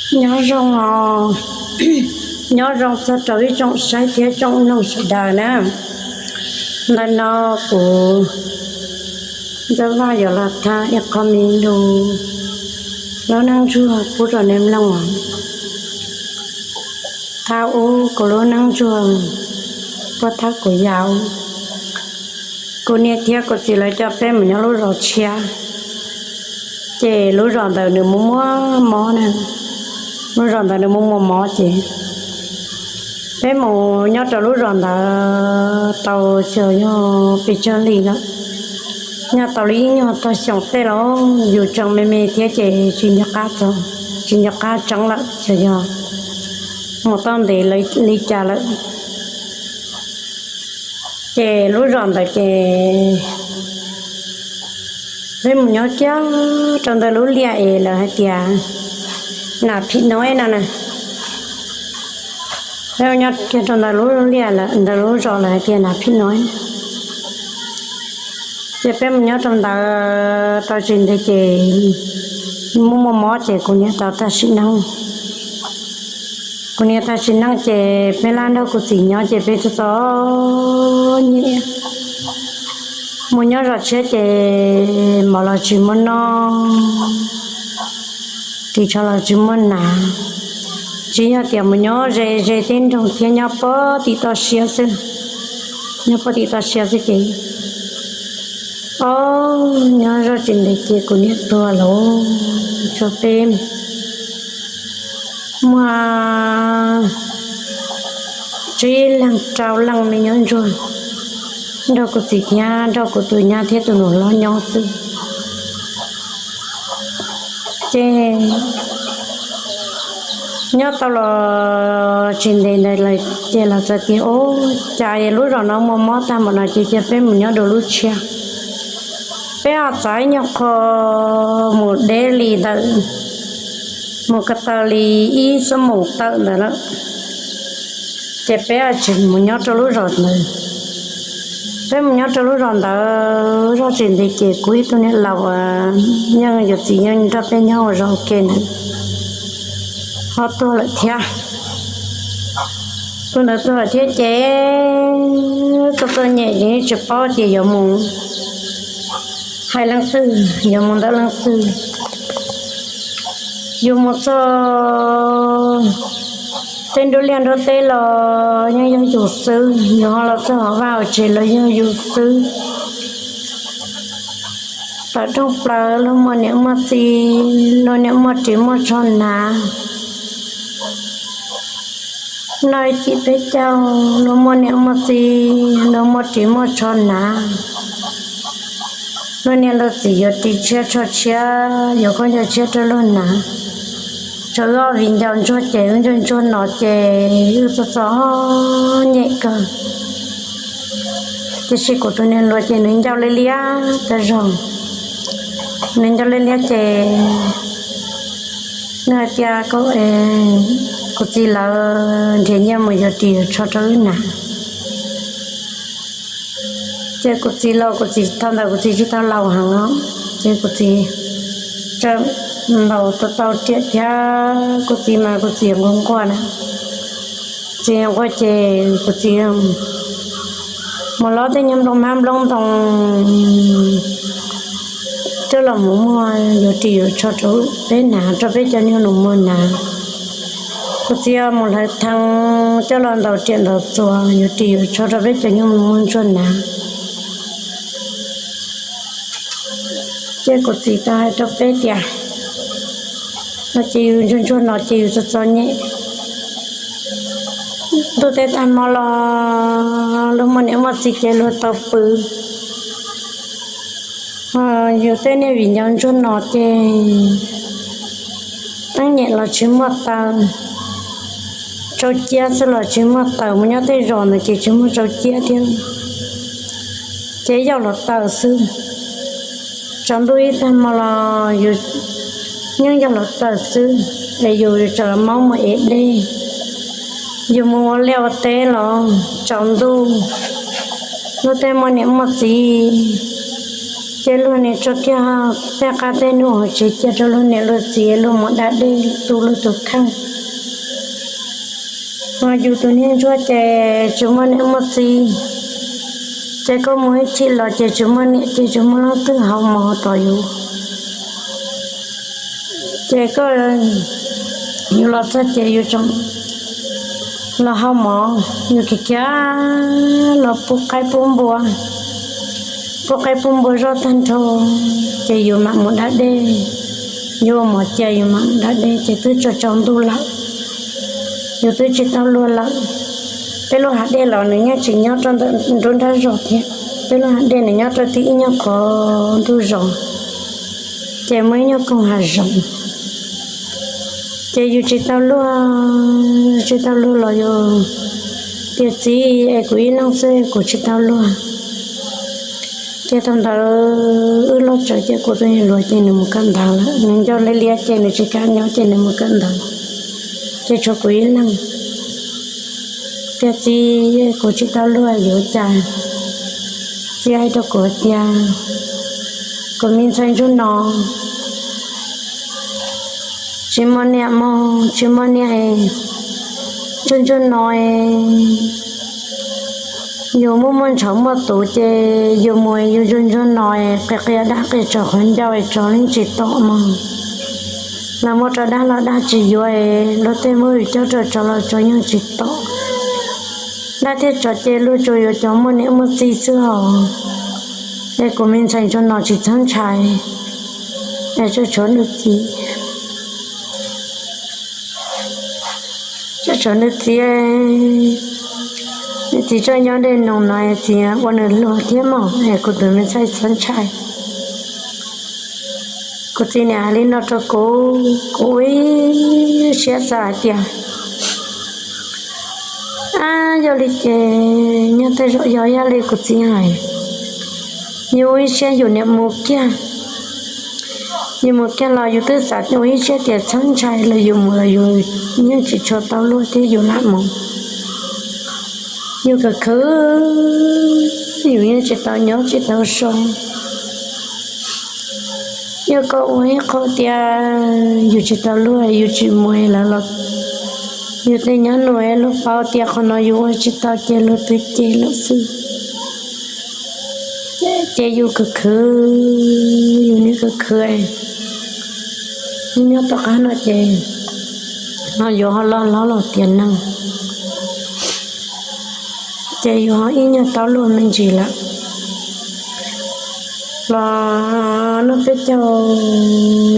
Nyob zoo os, nyob zoo txog rau ib tsoom saib thiab tsoom mloog sawv daws na. Ntawm no kuv Ntxawm Vaj yuav los tham ib qho me lus lub neej ntsuag pub rau nej mloog. Thaum ub kuv lub neej ntsuag puag thaum kuv yau, kuv niam thiab kuv txiv lawv coj peb mus nyob lub zos tshiab, ces lub zos ntawd nws muaj muaj mob na, lub zos ntawd nws muaj muaj mob ces peb mus nyob rau lub zos ntawd tau xyov yog pes tsawg hli lawm, nyob tau li ib nyuag tog xyoos tej los yus tseem me me thiab ces tsis nco qab txog, tsis nco qab tseeb lawm xyov yog mus tau ntev li cas lawm. Ces lub zos ntawd ces peb mus nyob kiag rau ntawm lub liaj es lawv hais tias Nas Phim Nuib no na. Peb mus nyob kiag rau ntawm lub liaj, ntawm lub zos lawv hais tias Nas Phim Nuib. Ces peb mus nyob rau ntawd tau tsis ntev ces muaj muaj mob ces kuv niam tau tag sim neej. Kuv niam tag sim neej ces peb laj nrog kuv txiv nyob ces peb txom txom nyem, mus nyob zos tshiab ces mov los tsis muaj noj, ris tsho los tsis muaj hnav, tsis yog tias mus nyob ze ze teb nroog thiab, nyob pog tim toj siab xwb, nyob pog tim toj siab xwb ces, o, nyob zoj tsis ntev ces kuv niam tuag lawm. Tso peb muaj tsib leeg rau leej me nyuam ntsuag nrog kuv txiv thiab nrog kuv tus nyab thiab tus nus hlob nyob xwb. Ces nyob tau los tsis ntev ntawd lawm ces los txawm tias, Ub, cas lub zos no muaj mob tag npaum no ces cia peb mus nyob dua lub tshiab. Peb ho txav ib nyuag qho mus deb li ntawm, mus ko taw li ib xuab moos tawm ntawd lawm, ces peb tsis mus nyob rau lub zos ntawd. Peb mus nyob rau lub zos ntawd zoj tsis ntev ces kuv ib tug niam laus uas yeej yus txiv yeej nrog peb nyob ua zog ua ke ntawd ho tuag lawm thiab. Tus ntawd tuag lawm thiab ces txom txom nyem ces tsis paub tias yuav mus hais leej twg, yuav mus ntawm leej twg. Yus mus txog tej nruab liaj nruab teb los yeej yog yus xwb, yus ho los txog hauv vaj hauv tsev los yog yus xwb. Tawm rooj plaws luag muaj niam muaj txiv, luag niam muaj ris muaj tsho hnav. Noj ib cim peb caug, luag muaj niam muaj txiv, luag muaj ris muaj tsho hnav. Luag niam luag txiv yuav ris tshiab tsho tshiab, yuav khaub ncaws tshiab rau luag hnav. Tshuav wb ob viv ncaus ntsuag ces wb ntsuag ntsuag no ces wb txom txom nyem kawg. Tiam sis kuv tus niam hluas ces nws ncauj liab liab tas zog, nws ncauj liab liab ces nws hais tias, Kuv txiv lawv nrhiav nyiaj mus yuav ris yuav tsho rau wb hnav. Ces kuv txiv laus, kuv txiv thaum ntawd kuv txiv tsis tau laus heev os, ces kuv txiv tseem ntaus tau tau riam thiab. Kuv txiv mas kuv txiv nquag nquag na, txiv nquag ces kuv txiv mus lob tej nyuag nplooj hmab nplooj ntoo coj los mus muag yuav ris yuav tsho rau peb hnav, rau peb cov nyuag nus muag hnav. Kuv txiv mus hlawv thee coj los ntaus riam ntaus txuas yuav ris yuav tsho rau peb cov nyuag nus muag ntsuag hnav. Ces kuv txiv tau hais rau peb tias, no ces yus ntsuag ntsuag no ces yus txom txom nyem. Ntuj teb tag hmo los luag muaj niam muaj txiv ces luag tau pw. Yus tej niag viv ncaus ntsuag no ces teeb nyem los tsis muaj taws, tsau ciab xwb los tsis muaj taws, mus nyob tej zos ntawd ces tsis muaj tsau ciab thiab, ces yauj hluav taws xwb. Tsaus ntuj ib tag hmo los yus yeej yauj hluav taws xwb, es yus tseem maub mus ev dej. Yus mus ua liaj ua teb los tsaus ntuj, luag tej muaj niam muaj txiv Ces luag nim tso kiag tej qab tej num hauv tsev cia rau luag niam luag txiv luag mus da dej tu luag tus kheej. Ho yus tus niag ntsuag ces tsis muaj niam muaj txiv, ces koj mus ib chim los ces tsis muaj niam ces tsis muaj leej twg haus mov tos yus. Ces koj, yus los txog ces yus tseem los haus mov, yus kiag kiag los pub qaib pub npua, pub qaib pub npua zoj tag nrho, ces yus mam mus da dej. Yus ua mov cia yus mam mus da dej ces twb tsaus tsaus ntuj lawm, yus twb tsis tau luag lawm. Peb lub hav dej los nws yeej tsis nyob rau ntawm nruab nrab zos thiab, peb lub hav dej nws nyob rau tim ib nyuag qhov ntug zos, ces muaj ib nyuag koog hav zoov. Ces yus tsis tau luag, tsis tau luag los yus tias txiv es kuv ib leeg xwb kuv tsis tau luag. Ces thaum ntawd wb loj tsawv ces kuv tus niam hluas ces nws mus kawm ntawv lawm, nws ncauj liab liab ces nws tsis kam nyob ces nws mus kawm ntawv, ces tshuav kuv ib leeg. Tias txiv, kuv tsis tau luag yuav cas? Txiv hais rau kuv tias kuv me ntxhais ntsuag no tsis muaj niam mog, tsis muaj niam, ntsuag ntsuag no yus muaj muaj ntshav muaj tuv ces yus mus yus ntsuag ntsuag no qia qia dab qia tsov qhov ncauj es tsov yeej tsis tom mog. Los muab rau dab los dab tsis yuav, luag tej muab yus coj rau tsov los tsov yeej tsis tom. Dab thiab tsov ces luag tsuas yuav cov muaj niam muaj txiv xwb os. Es kuv me ntxhais ntsuag no tsis txhob ntshai, es tsuas tshuav nws txiv, tsuas tshuav nws txiv, nws txiv tseem nyob dej num no es txiv ua nws luag thiab mog, es kuv tus me ntxhais txhob ntshai. Kuv txiv niam hais li no rau kuv, kuv ua ib siab xav hais tias, ab, yog li ces nyob tej zaum yog ib yam li kuv txiv hais, yus ua ib siab yus niam mus kiag. Yus mus kiag los yus twb xav ua ib siab tias txhob ntshai los yus mus los yus yeej tsis tshua tau luag thiab yus lam mus. Yus khwv khwv, yus yeej tsis tau nyob tsis tau so. Yog koj ua ib qho tias yus tsis tau luag yus tsis mus lawm los yus tej nyob nus es luag paub tias qhov no yus ua tsis tau ces luag twb cem lawm xwb. Ces yus khwv khwv, yus nim khwv khwv, nyob tom qab no ces no yuav ho loj hlob los tiav neeg, ces yus ho ib nyuag tau luag me ntsis lawm. Los noj peb caug,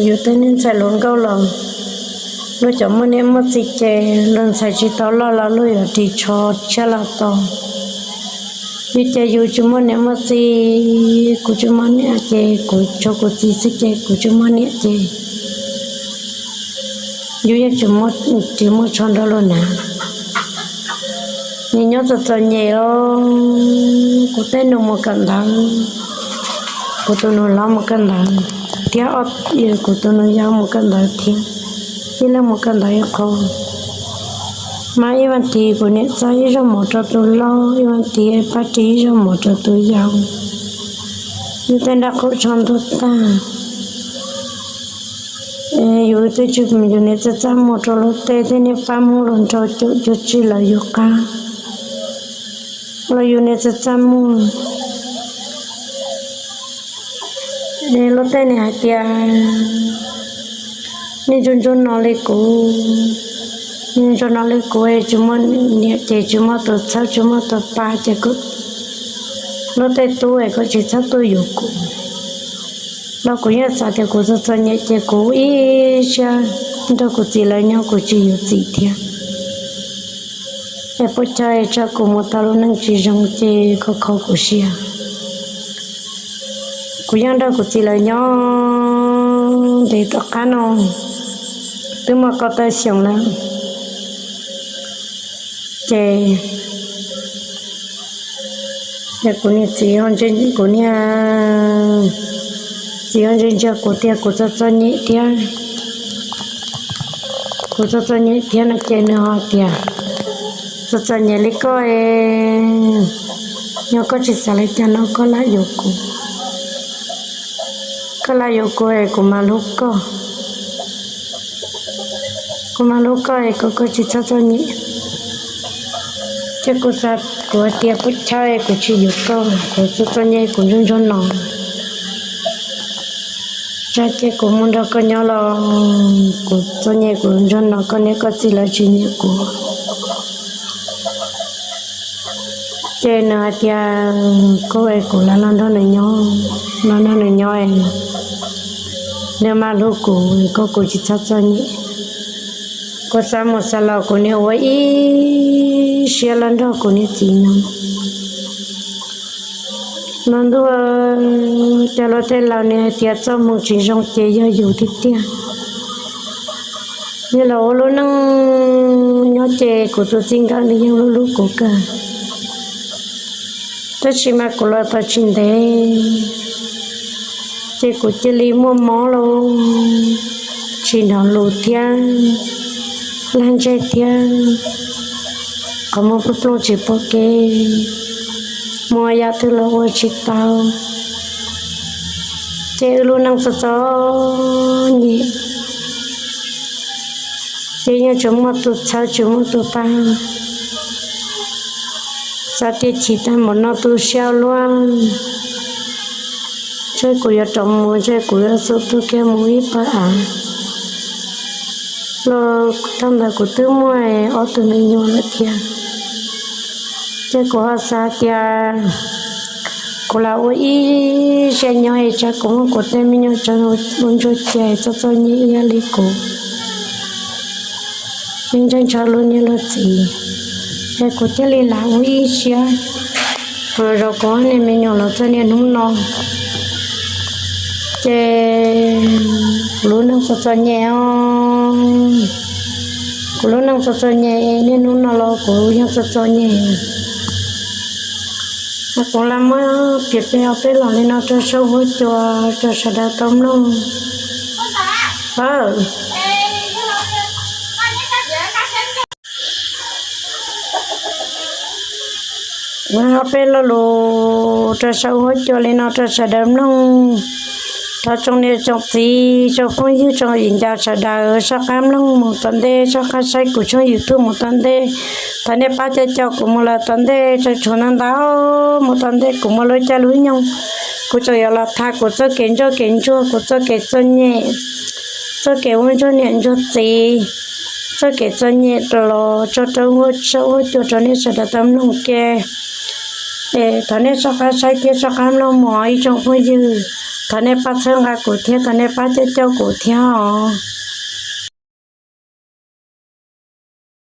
yus tej niag ntxhais hluas nkauj los luag cov muaj niam muaj txiv ces luag ntxhais tsis tau loj los luag yuav ris tsho tshiab los tau. Yus ces yus tsis muaj niam muaj txiv, kuv tsis muaj niam ces kuv tshuav kuv txiv xwb ces kuv tsis muaj niam ces yus yeej tsis muaj, tsis muaj tsho nrog luag hnav. Nim nyob txom txom nyem os, kuv tej nus mus kawm ntawv, kuv tus nus hlob mus kawm ntawv thiab, kuv tus nus yau mus kawm ntawv thiab, ib leeg mus kawm ntawv ib qho. Mas ib vas thiv kuv niam txawb ib zaug mov rau tus loj, ib vas thiv pab ris ib zaug mov rau tus yau. Yus tej nraub qaum tsho ntuag tag. Yus twb tsis, yus niam txawj txaj muag rau luag tej, tej niag pab muag los nrog caum cuag tsi lawv yus qab, los yus niam txawj txaj muag. Luag tej nim hais tias nej ntsuag ntsuag no li kuv, nej ntsuag no li kuv tsis muaj niam ces tsis muaj tus txhawb tsis muaj tus pab ces kuv, luag tej tub es koj tsis txhob tuaj yuav kuv. Los kuv yeej xav tias kuv txom txom nyem ces kuv ib siab nrog kuv txiv lawv nyob, kuv tsis yuav txiv thiab. Es puas chawj tsam kuv mus tau lub neej tsis zoo ces kho kho kuv siab. Kuv yeej nrog kuv txiv lawv nyob ntev tom qab no twb muaj kaum tawm xyoo lawm. Ces, ces kuv niag txiv, kuv niag txiv ho ntsia ntsia kuv tias kuv txom txom nyem thiab, kuv txom txom nyem thiab no ces nws ho tias, txom txom nyem li koj es, yog koj tsis xav li cas no koj lam yuav kuv. Koj lam yuav kuv es kuv mam hlub koj. Kuv mam hlub koj es kuv, koj tsis txhob txom nyem. Ces kuv xav, kuv hais tias pub chawb es kuv tsis yuav koj, kuv txom txom nyem kuv ntsuag ntsuag no. Tsam ces kuv mus nrog koj nyob los kuv txom nyem kuv ntsuag no, koj niam koj txiv lawv tsis nyiam kuv. Ces nws hais tias koj es kuv lam los nrog nws nyob, los nrog nws nyob, nws mam hlub kuv, koj, kuv tsis txhob txom nyem. Kuv xav mus xav los kuv niam ua ib siab los nrog kuv niam txiv nyob. Los ntuj, cas luag tej laus nws hais tias txoj hmoo tsis zoo ces yog yus tiag tiag. Yog los ua lub neej nyob ces kuv tus txij nkawm nws yeej hlub hlub kuv kawg. Tab sis mas kuv los tau tsis ntev ces kuv cia li muaj mob lauj, tsis hnov lus thiab, lag ntseg thiab, qhov muag plooj plooj tsis pom kev, muaj yam twg los ua tsis tau. Ces wb lub neej txom txom nyem, ces yeej tsis muaj tus txhawb tsis muaj tus pab. Xav tias chim tag npaum no tu siab luaj, ntshe kuv yuav rov mus, ntshe kuv yuav xub tug kiag mus ib pawg av los. Thaum ntawd kuv twb muaj ob tug me nyuam lawm thiab. Ces kuv ho xav tias kuv lam ua ib siab nyob es tsam kuv muab kuv tej me nyuam tso ua ntsuag cia txom txom nyem ib yam li kuv. Yeej ntshai ntshaw luag niam luag txiv, es kuv thiaj li lam ua ib siab zov kuv ob niag me nyuam los txog niaj hnub no. Ces kuv lub neej txom txom nyem os, kuv lub neej txom txom nyem, niaj hnub no los kuv yeej txom txom nyem. Kuv lam muab piav peb ob peb los li no rau saum huab cua rau sawv daws tau mloog. Muab ob peb lo lus rau saum huab cua li no rau sawv daws mloog. Thov tsoom niam tsoom txiv tsoom phooj ywg tsoom viv ncaus sawv daws soj qab mloog mus tom ntej, soj qab saib kuv tshooj YouTube mus tom ntej. Thov nej pab caum caum kuv mus lawm tom ntej, tseem tshuav ntau ntau mus tom ntej kuv muaj lub caij lub nyoog. Kuv tseem yuav los tham kuv txoj kev ntsuag kev ntsuag, kuv txoj kev txom nyem, txoj kev ua ntsuag niam ntsuag txiv, txoj kev txom nyem los tso rau huab cua rau nej sawv daws tau mloog ke. Es thov nej soj qab saib thiab soj qab mloog mus ib tsoom phooj ywg. Thov nej pab txhawb nqa kuv thiab thov nej pab caum caum kuv thiab os.